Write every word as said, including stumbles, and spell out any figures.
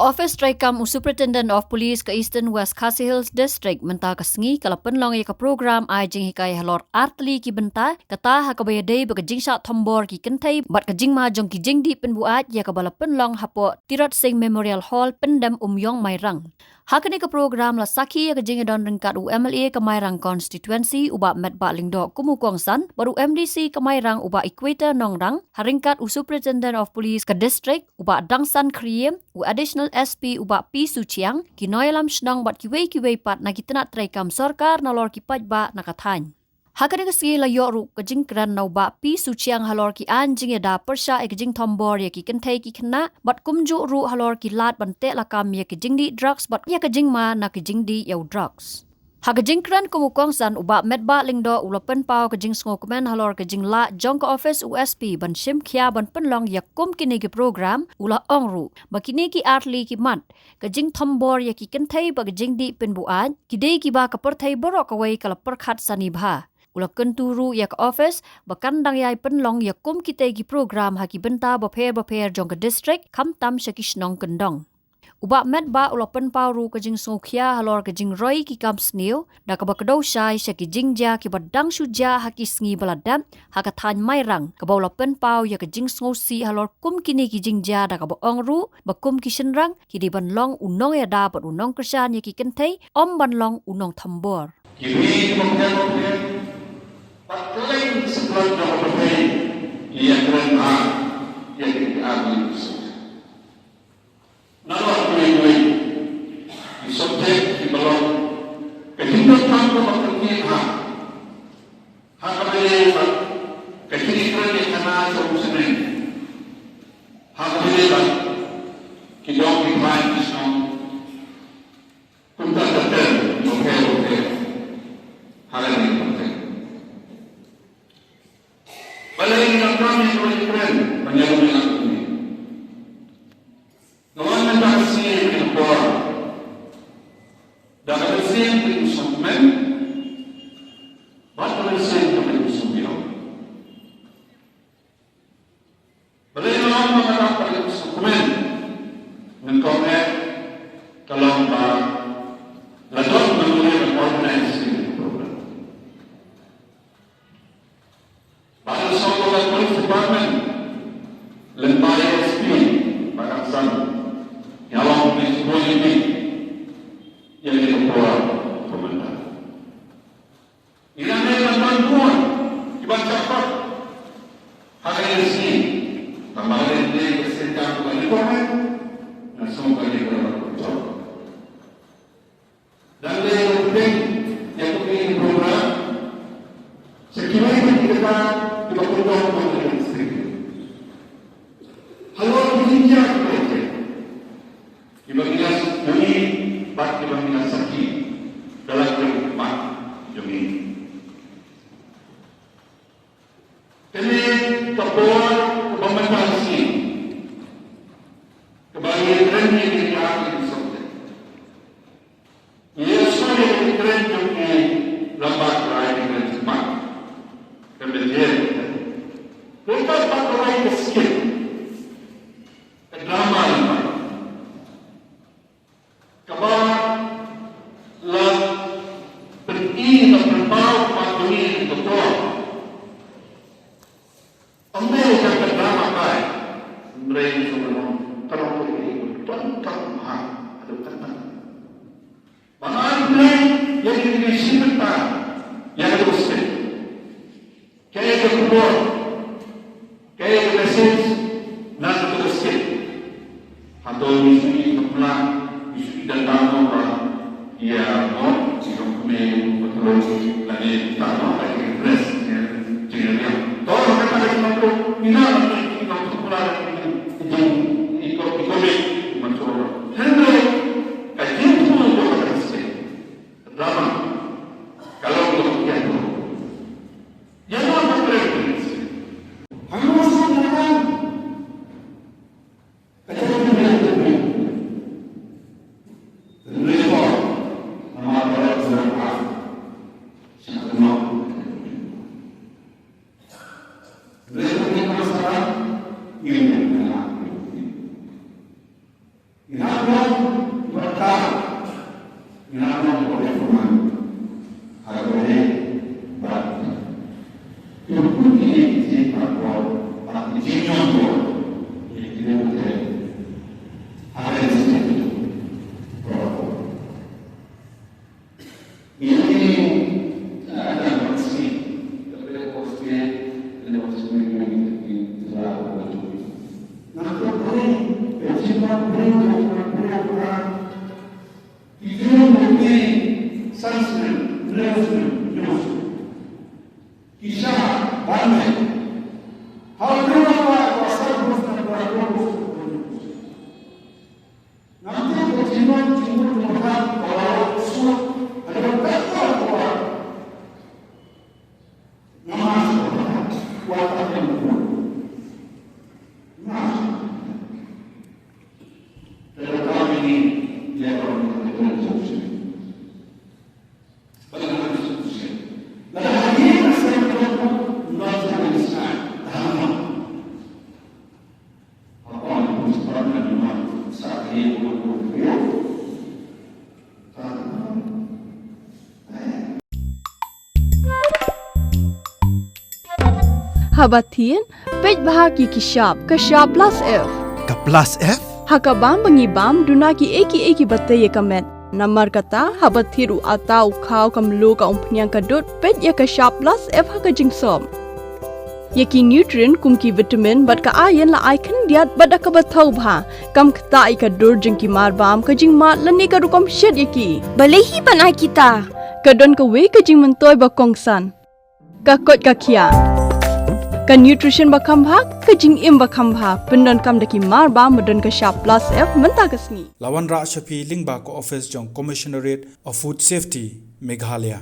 Office treikam u Superintendent of Police ka Eastern West Khasi Hills District mynta ka sngi ka la pynlong ïa ka program ai jinghikai halor artylli ki bynta, kata ha kaba ïadei bad ka jingshah thombor ki kynthei bad ka jingma jong ki jingdih pynbuaid, ïa kaba la pynlong hapoh Tirot Sing Memorial Hall, Pyndem Umïong, Mairang. Ha kane ka program la sakhi ïa ka jingïadon ryngkat u M L A ka Mairang Constituency u Bah Metbah Lyngdoh kum u kongsan bad u M D C ka Mairang u Bah Equator Nongrang, ha ryngkat u Superintendent of Police ka District u Bah Dangsan Khyriem, u Additional S P u Bah P Suchiang, ki nongïalam shnong bad kiwei kiwei pat na ki tnat treikam sorkar nalor ki paidbah na ka thaiñ. Ha kane ka sngi la ïoh ruh ka jingkren na u Bah P Suchiang halor ki aiñ jingïada pyrshah ïa ka jingthombor ïa ki kynthei ki khynnah bad kumjuh ruh halor ki lad ban teh lakam ïa ka jingdih drugs bad ïa ka jingma na ka jingdih ïa u drugs. Ha ka jingkren kum u kongsan u Bah Metbah Lyngdoh u la pynpaw ka jingsngewkmen halor ka jinglah jong ka office u S P ban shim khia ban pynlong ïa kum kine ki program, u la ong ruh ba kine ki artylli ki mat, ka jingthombor ïa ki kynthei bad ka jingdih pynbuaid, ki dei kiba ka pyrthei baroh kawei ka la pyrkhat sani bha. U la kyntu ruh ïa ka office ba kan dang ïai pynlong ïa kum kitei ki program ha ki bynta bapher bapher jong ka district, khamtam sha ki shnong kyndong. U Bah Metbah u la pynpaw ruh ka jingsngewkhia halor ka jingroi ki kam sniew da kaba kdew shai sha ki jingjia kiba dang shu jia ha ki sngi ba la dep ha ka thaiñ Mairang, kaba u la pynpaw ïa ka jingsngewsih halor kum kine ki jingjia da kaba ong ruh ba kum ki shynrang ki dei ban long u nongïada bad u nongkyrshan ïa ki kynthei, ym ban long u nongthombor. Ki ri ki bapher bapher, bad kylleng satlak jong ka pyrthei, ki ïakren bha ïa kine ki artylli ki subject. Nalor kiwei kiwei ki subject kiba long ka jingdonkam kaba kyrkieh bha ha kaba ïadei bad ka jingïakren ïakhana sha u shaneng, ha kaba ïadei bad ki dong ki thaiñ ki shnong. Kumta ka ter, okay, okay. Hale ni, okay. Balei ngi donkam ïa kawei ka kren ban ïaroh ïa la ka kmie? Nga wan mynta ka sngi ha kane ka por da kaba sngewsih, kaba sngewsih, bad kaba sngewsih, kaba sngewsih. Balei nga ong ba nga dap ban sngewkmen? Nyngkong eh ka long ba la don memorial, la organize ïa ka program. Ba la song ka police department lem bad S P ba ka san ïa long police community ïa ka por ka mynta. Ïa lade ban wan bun kiban shah kot ha kane ka sngi. Tangba lada dei ka sien jam kaba nyngkong eh, nga sngew ba dei kaba nyngkong. Dang leh ruh pdeng ïa kane ka program sha kiwei pat ki kynta kiba kyndong ha kane ka sngi. Halor ki jingjia kiba ïaid, kiba ngi la ïohi bad kiba ngi la sakhi da la ki khmat jong ngi. Kane ka por kaba mynta ka sngi kaba ngi kren ïa kine ki subject. Ngi ïohsngew ïa ki kren jong ki lambak rai, ki kren jingmut. Ka Bethel. Ryngkat bad ka rai ka skit, ka drama lambak, kaba la pyni, la pynpaw, kaba pyni ka por. Ym dei tang ka drama kai, hynrei ka long, ka long ka, ka long ka, ha, haduh katta ba ngan pynlong ïa kine ki shibynta ïa ka skit. Kaei ka khubor, kaei ka message na kata ka skit? Hato ngi shu ïohi, ngi shu ïohi dang dang ba ïa ngi, ngi shu ïohi ba ka long lane kita ba ka dress ïa jingriang. To ba kata ka long, ngi na ngi ngi popular, ngi ngi ko, ngi ko, ngi ko. Hynrei ka jingpynlong ka skit, drama, ka long ka jingpynlong. Ïa, ngi ba kren. Hangne sha Nagaland ka jingpynlong. Hynrei ko, namar ba la sdang ka, sha ka, Ki shah ban leh. Haba ki wan ba ki sah bus na ka bus. Ngam tip ba ki nong ki mut ki makan ka la suk. Ada ba ka la suk. Ngam mas ba ka la suk. Ngam mas. Pero kami ni ya ko ni ko ni. Haba thied, peit bha ki ki shap, ka shap plus F. Ka plus F? Ha ka bam ba ngi bam, duna ki ei ki ei ki ba tei ïa ka met. Namar kata, haba thied u atta u khaw ka mluh ka umphniang ka dud, peit ïa ka shap plus F ha ka jingsop. Ïa ki nutrient kum ki vitamin bad ka iron la ai khyndiat bad da kaba thaw bha. Kam ktah ïa ka dur jong ki mar bam, ka jingmad lane ka rukom shet ïa ki. Balei hi ban ai kita? Ka don kawei ka jingmyntoi ba kongsan. Ka koit ka khiah. Ka nutrition ba kham bha, ka jingim ba kham bha, pyndonkam da ki mar bam ba don ka shap plus F mynta ka sngi. La wanrah sha phi lyngba ka office jong Commissionerate of Food Safety, Meghalaya.